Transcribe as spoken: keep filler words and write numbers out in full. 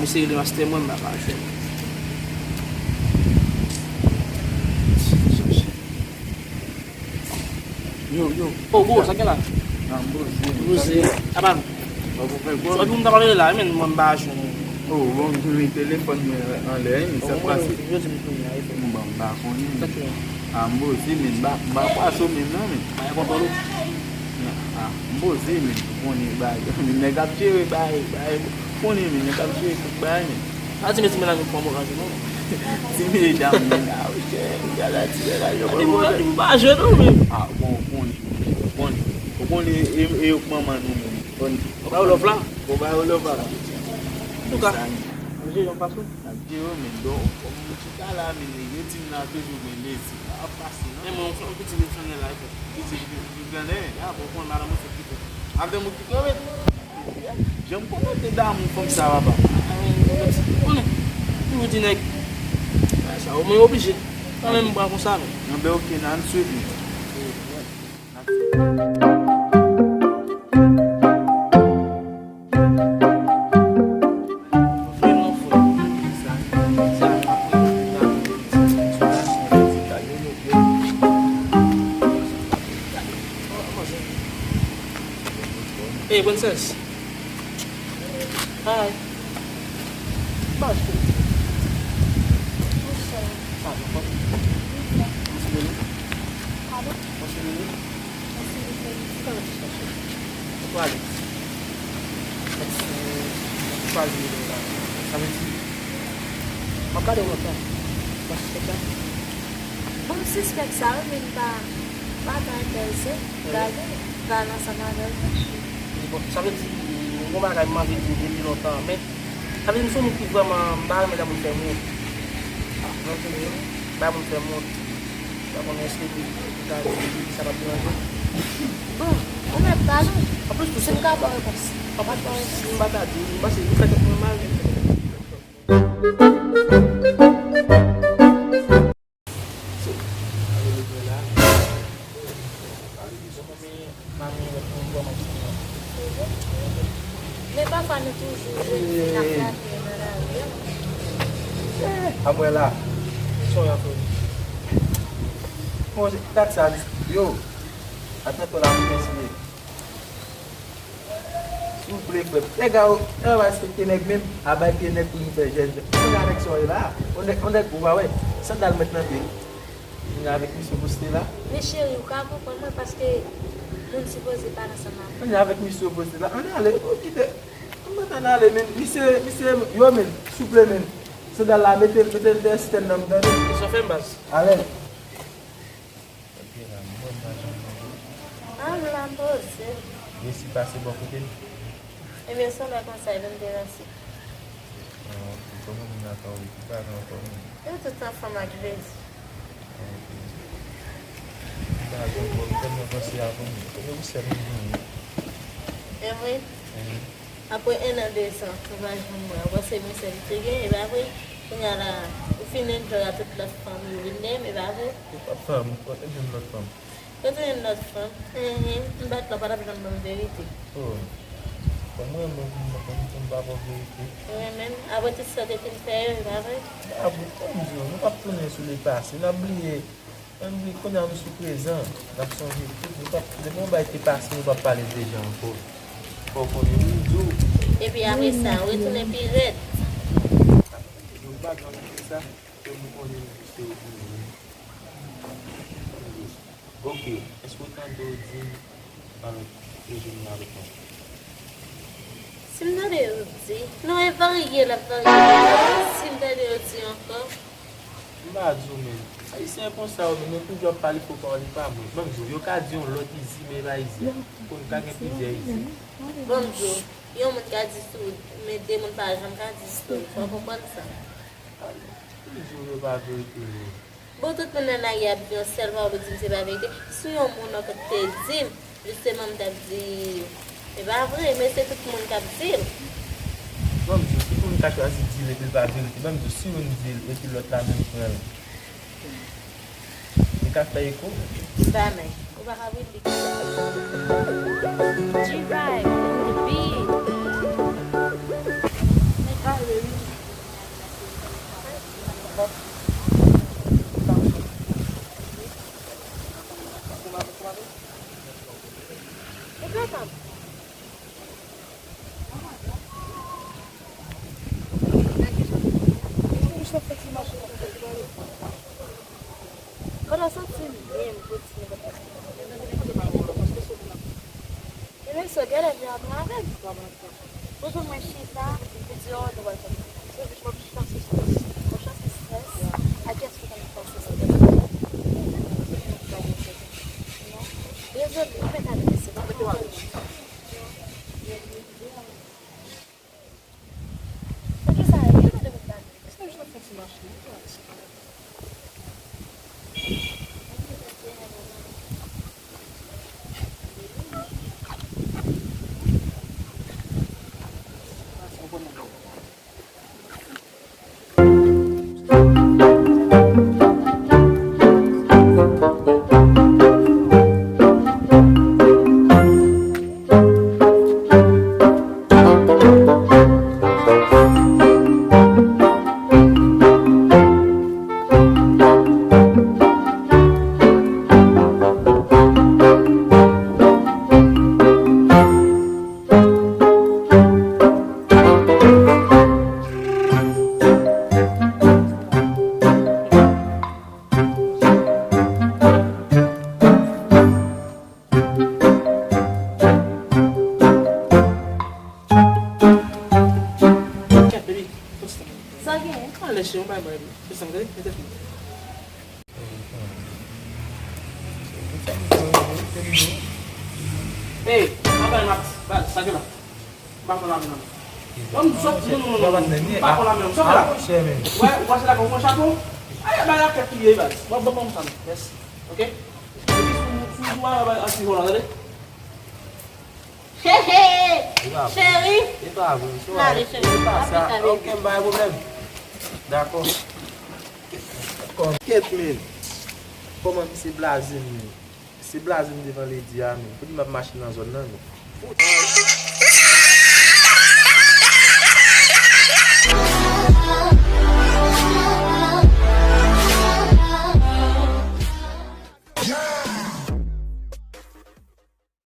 Serye, master, mwen m pa ka jwe. Yo, yo. Oh, bro, sa gen la? Nan, bro, se Bro, se apa nou? Ou fè gòl? Sa di m ta pale la, men mwen m pa jwe. Oh, bon, m jwenn telefòn mwen anlè, men sa k pase? Yo di m kounye a, e fè. Bon, m pa konnen. Sa k fè? Ah, m poze, men m pa, m pa kwaso menm non, men. Bagay konprann ou? Ah, m poze, men, ou konnen bagay, men nèg ap jere bagay, bagay, ou konnen, men nèg ap jere tout bagay, men. Pa di men ti medam yo pran mwen nan jenou. Ti medam, men, ah, wi, chè, gade ti medam yo pran mwen nan jenou. Ou pa jwe non, men. Ah, bon, ou konnen, ou konnen, ou konnen, e, e yo k manman nou, men, ou konnen. Ou ba yo love la? Ou ba yo love la. Antouka, manje yon fason. Ap di yo, men, bon, kòm m chita la, men, yo di m la toujou, men, lezi pa ap pase, non. Men mwen, yon piti Milsanè la, e fè. Piti Milsanè? Ya, bon, konn madanm mwen se kite. Avè m ou kite, men. Jan m kontan te damou fanm sa, papa. Konnen, toujou di nèg. Sa, o mwen oblije. Kanmenm, m pran konsa, men. Anben, oke, nan, ann swiv li. Hey, princess. Hi. Bas. Sa, nou konn? Mwen se Lili. Pardon? Mwen se Lili. Mwen se Lili. Ki bagay ti chache? Ou prale? Mwen se, mwen se chwazi Lili la. Sa vle di, m ap gade w lontan. Mwen se sa. Bon, m sispèk sa, wi, men m pa, m pa ta enterese. Gade, pale ansanm avè l tou. Bon, sa vle di, m gon bagay m anvi di w depi lontan, men sa vle di m se yon moun ki vrèman m pa renmen lè moun fè m wont. Mwen fini, m pa renmen moun fè m wont. M pa konnen èske li, li ka di li sa p ap deranje w. Bon, ou mèt pale. Anplis tou, si m ka ba w repons, ou pa t ba w repons. Si m pa ta di w, m panse li fè tèt mwen mal. Men pafwa nou toujou jwenn fi k ap flaten yo nan lari a. Amwè la. Son yon fo. Bon, dat sa, yo. Atè to la, mwen siye. Souple, frè m. Nèg a, yo pa respekte nèg menm. A bay pye nèg pou nou fè jèn. Kounye a nèg sa w ye la. On nèg, on nèg ou pa wè. Sandal mèt nan pye. Kounye a avèk misye poste la. Men cheri, ou ka konprann mwen paske moun sipoze pale ansanm avè w. Kounye a avèk misye poste la. Ann ale, ou kite. Ou mèt ann ale, men misye, misye, yo, men, souple, men. Sandal la, mete l, mete l dèyè sitèn nan, m tande. Sa fè m baz. Alèz. Ok la, m bon, m pa janm manje. Ah, m la poze. Resi pase bò kote m. Ebyen, se lè konsa, e vin te ranse. Ah, ok. Kòman moun nan ankò, wi? Ki bagay ankò, menm? Yo tout anfòm ak Jezi. Ah, ok. M pa janm wè w, m tèlman panse avè w, men. Kote w sèl m vini? E vre? Apre en an, de zan, ou pa janm wè. Ou panse men sèl li te gen, e pa vre? Kounye a la, ou fin enjoy a tout lòt fanm yo vin de m, e pa vre? Ou p ap fè m, ou konn jwenn lòt fanm. Kote yon lòt fanm? Enhen, m bat la, w pa t ap janm ban m verite. Oh, kòm mwen, mwen, mwen, mwen, mwen pa ba w verite. Ou renmen m? Apre tout sa w te fin fè yo, e pa vre? Ba vre, kòm di w, nou p ap tounen sou lepase, n ap bliye. Ann di, kounye a nou sou prezan, n ap sonje tout, nou p ap, depi yon bagay te pase, nou p ap pale de jan ankò. Fò w konnen, wi, m di w. Epi apre sa, retounen pi rèd. Yo pa t anvi di sa, ke m konnen se ou ki vle. Ok, èske w tande w di m, euh, ou jwenn m avèk yon fi? Si m tande yo di, non, e varye l ap varye. Si m tande yo di ankò. M pa di w menm. Ayisyen konsa yo menm, yo toujou ap pale fo pawòl, e pa mwen. Ban m di w, yo ka di yon lòt Izi, men e pa Izi a. Konn ka gen plizyè Izi. Ban m di w, yon moun ka di sou ou, men de moun pa janm ka di sou ou. Fò w konprann sa. Toujou yo pa verite menm. Bon, tout moun nan lari ap di yon sèl pawòl, ou di m se pa verite. Si yon moun ankò te di m, jisteman, m t ap di, e pa vre, men se tout moun k ap di l. Ban m di w, tout moun ka chwazi di l epi l pa verite. Ban m di w, si youn di l epi lòt la menm pran l, li ka fè eko. Sa men, ou pa ka vin di konsa. G-Vibe on the beat. Men pale wi. Sa santi menm pou di nenpòt bagay. Ebyen, so, genlè vle antre avè m. Pou jwenn mwen chita, epi di, oh, nou pral fè sa. So, jis w ap chase strès. W ap chase strès. A kiyès ou konn chase strès? Non. Dezole, ou mèt adrese, pa pran pwoblèm. Poukisa yo te mande pou m gade? Sa jis ap fè ti mache, li pa isi. Kèt, baby. Sa gen? Alèz, se yon bagay mwen. Desann, gade, mete fon. Ey, pa bay Max, baz, sa gen la. M pa konn lave non. Bon, m sot, non, non, non, non, non. M pa konn lave non. Sot la. Wè, ou pase la, ou pran chapo. Ay, bay la kèt li ye, baz. Bon, bon, bon, sa, mès. Ok? Epi sou, sou, sou, bay, bay, anti volan, tande? He, he! Cheri! E pa vre, m sou ale, cheri. E pa sa. Ok, m pa gen pwoblèm. Dakò. Kèt, men. Kòman misye blaze m, men? Misye blaze m devan lady a, men. Pou di m ap mache nan zòn nan, men.